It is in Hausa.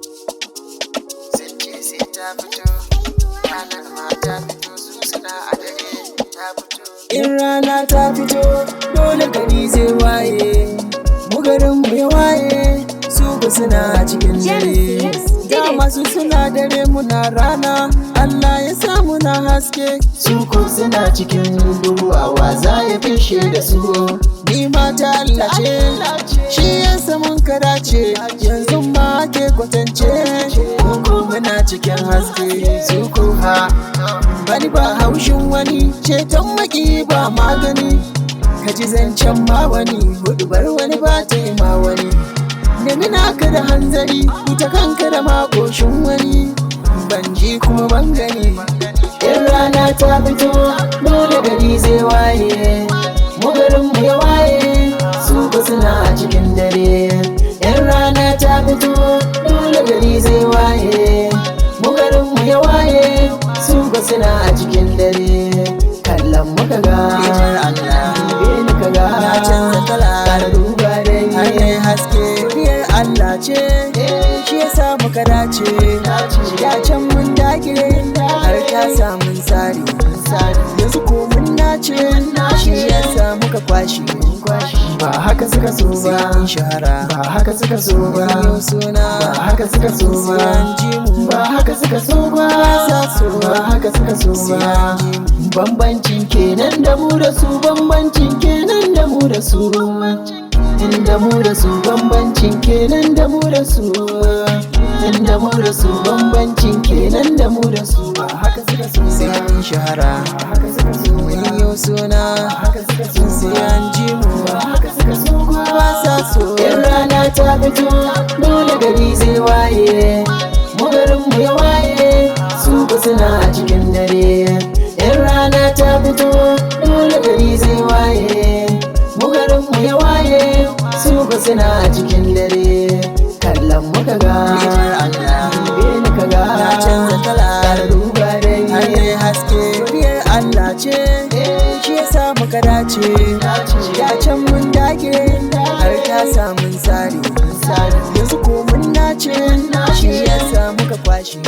Sun ce sai ta fito, ranar ma ta fito, su suna a dare ta fito. In rana ta fito, dole gari zai waye. Mu garin mu ya waye, su ba suna cikin dare. Genesis did Da it. masu suna dare, muna rana. Allah ya sa muna haske, su ko suna cikin duhu, wa za ya fishe da su? Ni mata Allah ce, shi ya samun karace. Yanzu ma ke kwatance, ko muna cikin haske, su ko ha bani ba haushin wani. Ceton maki ba magani, ka ji zancen ma wani, hudubar wani ba ta yi ma wani. Nemi naka da hanzari, ita kanka da makoshin wani. Ban ji kuma ban gani. In rana ta fito, dole gari zai waye. Mu garin mu ya waye, su ko suna cikin dare. In rana ta fito, dole gari zai waye. Mu garin mu ya waye, su ko suna cikin dare. Kallon muka ga Allah. Dube ni ka ga Na canza kala. Kara duba dai. Har nai haske. Godiyar Allah ce, shi yasa muka dace. Ya can mun dage, Har ta samun tsari. Yanzu ko mun nace, shi yasa muka kwashi. Ba haka suka so ba. Sai mun shahara. Ba haka suka so ba. Mun yi suna. Ba haka suka so ba. Sai an ji mu. Ba haka suka so ba. Sa so. Ba haka suka so Sai ba. an ji mu. Bambancin kenan da mu da su, bambancin kenan da mu da su, inda mu da su, bambancin kenan da mu da su, inda mu da su, bambancin kenan da mu da su. Ba haka suka so Sai ba. mun shahara. Ba haka suka so ba. Mun yi suna. Ba haka suka so Sai ba. an ji mu. Ba haka suka so ba. Ba sa so. In rana ta fito, dole gari zai waye. Mu garin mu ya waye, su ba suna cikin dare. In rana ta fito, dole gari zai waye. Mu garin mu ya waye, su ba suna cikin dare. Kallon muka ga Ni'imar Allah. Dube ni ka ga. Na canza kala. Kara duba dai. Har nai haske. Godiyar Allah ce, shi yasa muka dace. Ya can mun dage, Har ta samun tsari. Yanzu ko mun nace, shi yasa muka kwashi.